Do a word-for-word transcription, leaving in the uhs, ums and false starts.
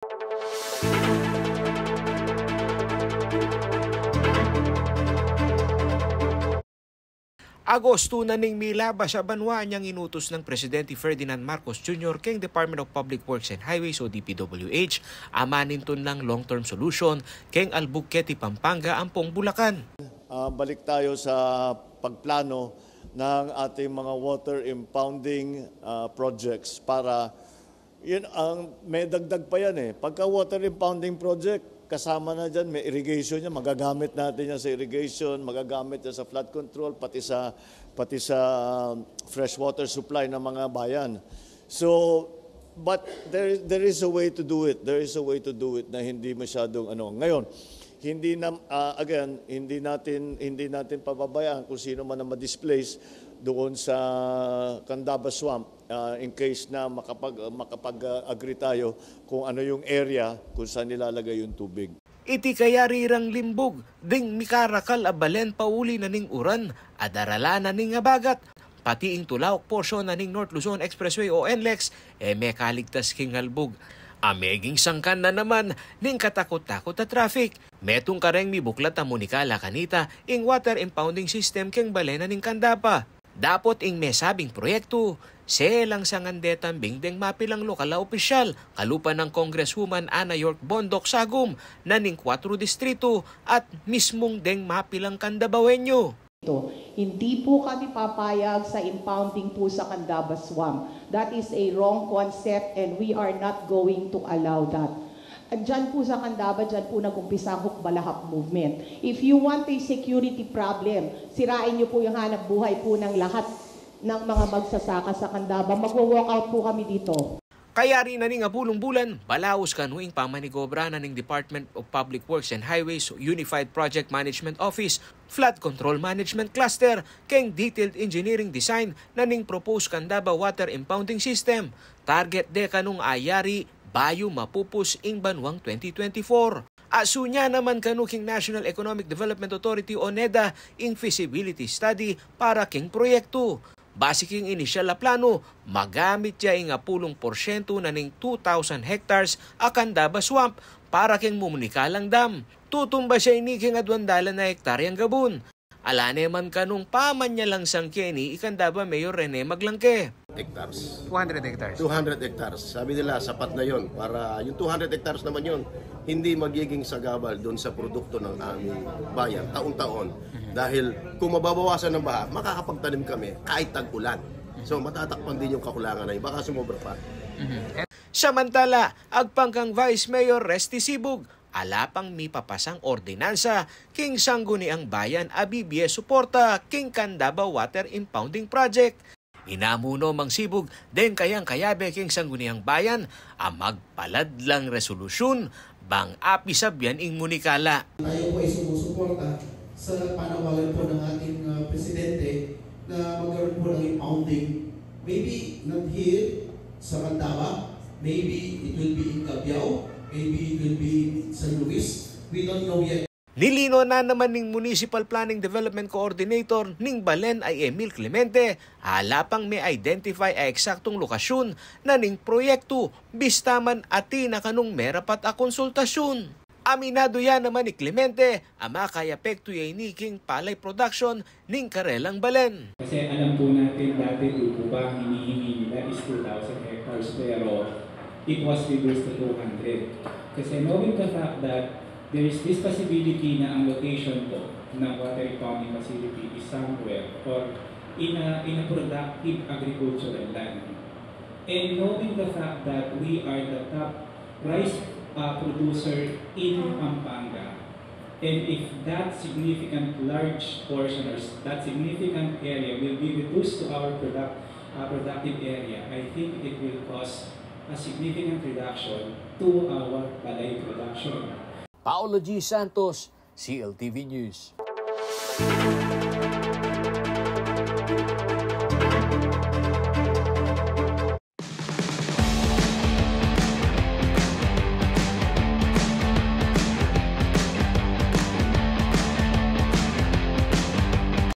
Agosto na ning milabas a banua nyang inutus nang Presidente Ferdinand Marcos Junior keng Department of Public Works and Highways o D P W H a manintun lang long-term solution keng albug keti Pampanga ampong Bulacan. Ah, balik tayo sa pagplano ng ating mga water impounding, ah, projects para, yun ang may dagdag pa yan eh. Pagka water impounding project, kasama na dyan, may irrigation yan, magagamit natin yan sa irrigation, magagamit yan sa flood control, pati sa, pati sa, um, fresh water supply ng mga bayan. So, but there, there is a way to do it. There is a way to do it na hindi masyadong ano. Ngayon, hindi na, ah, again, hindi natin, hindi natin pababayaan kung sino man ang ma-displace doon sa Candaba Swamp, ah, in case na makapag, makapag, ah, agree tayo kung ano yung area kung saan nilalagay yung tubig. Iti kayari rang limbug ding mikarakal a balen pauli na ning uran a daralan na ning abagat, pati ing tulauk porsyon na ning North Luzon Expressway o NLEX, e mekaligtas king albug. A meging sangkan na naman ning katakut-takut a traffic. Metung kareng mibuklat a munikala kanita ing water impounding system keng balen na ning Candaba. Dapot ing mesabing proyektu, selang sangan de tambing deng mapilang lokal a opisyal, kalupa nang Congresswoman Ana York Bondoc Sagum na ning kwatro distritu at mismung deng mapilang Candabawenyo. Ito, hindi po kami papayag sa impounding po sa Candaba Swamp. That is a wrong concept and we are not going to allow that. Andyan po sa Candaba, dyan po nag-umpisa ang Hukbalahap movement. If you want a security problem, sirain niyo po yung hanap buhay po ng lahat ng mga magsasaka sa Candaba. Magwo-walk out po kami dito. Kayari na ning apulung bulan, balaus kanu ing pamanigobra na ning Department of Public Works and Highways Unified Project Management Office, Flood Control Management Cluster, keng detailed engineering design na ning proposed Candaba Water Impounding System. Target de kanung ayari bayu mapupus ing banuang twenty twenty-four. Asu nya naman kanu king National Economic Development Authority o NEDA ing feasibility study para king proyektu. Base king inisyal a planu, magamit ya ing apulung porsyentu na ning two thousand hectares a Candaba Swamp para king mumunikalang dam. Tutumbas ya ini king aduang dalan a hektaryang gabun. Ala ne man kanung pamanyalang sangke ini i Candaba Mayor Rene Maglangke. Hectares. Two hundred hectares. Two hundred hectares. Sabi nila, sapat na yon para yung two hundred hectares naman yon, hindi magiging sagabal doon sa produkto ng aming bayan taon-taon. Mhm. Dahil kung mababawasan ng baha, makakapagtanim kami kahit tag-ulan. So, matatakpan din yung kakulangan na yun. Baka sumobra pa. Mhm. Samantala, agpang kang Vice Mayor Resty Sibug, ala pang mipapasang ordinansa king Sangguniang Bayan a bibie suporta king Candaba Water Impounding Project. Inamu no mang Sibug deng kayang kayabe king Sangguniang Bayan a magpaladlang resolusyun bang apisabian ing munikala. Tayo po ay sumusuporta sa panawagan po ng ating, ah, presidente na magkaroon po ng impounding. Maybe not here sa Candaba, maybe it will be in Cabiao, maybe it will be in San Luis. We don't know yet. Nilino na naman ning Municipal Planning Development Coordinator ning balen a i Emil Clemente, ala pang me-identify a eksaktung lokasyun na ning proyektu, bista man atin na kanung merapat a konsultasyun. Aminadu ya naman i Clemente a makayapektu ya ini king palay production ning karelang balen. Kasi alam po natin, dati tubo pa, ang hinihingi nila is two thousand hectares, pero it was reduced to two hundred. Kasi knowing the fact that there is this possibility na ang location po ng water impounding facility is somewhere or in a, in a productive agricultural land. And knowing the fact that we are the top rice, uh, producer in Pampanga, and if that significant large portion or s-, that significant area will be reduced to our product-, uh, productive area, I think it will cause a significant reduction to our palay production. Paolo G Santos, C L T V News.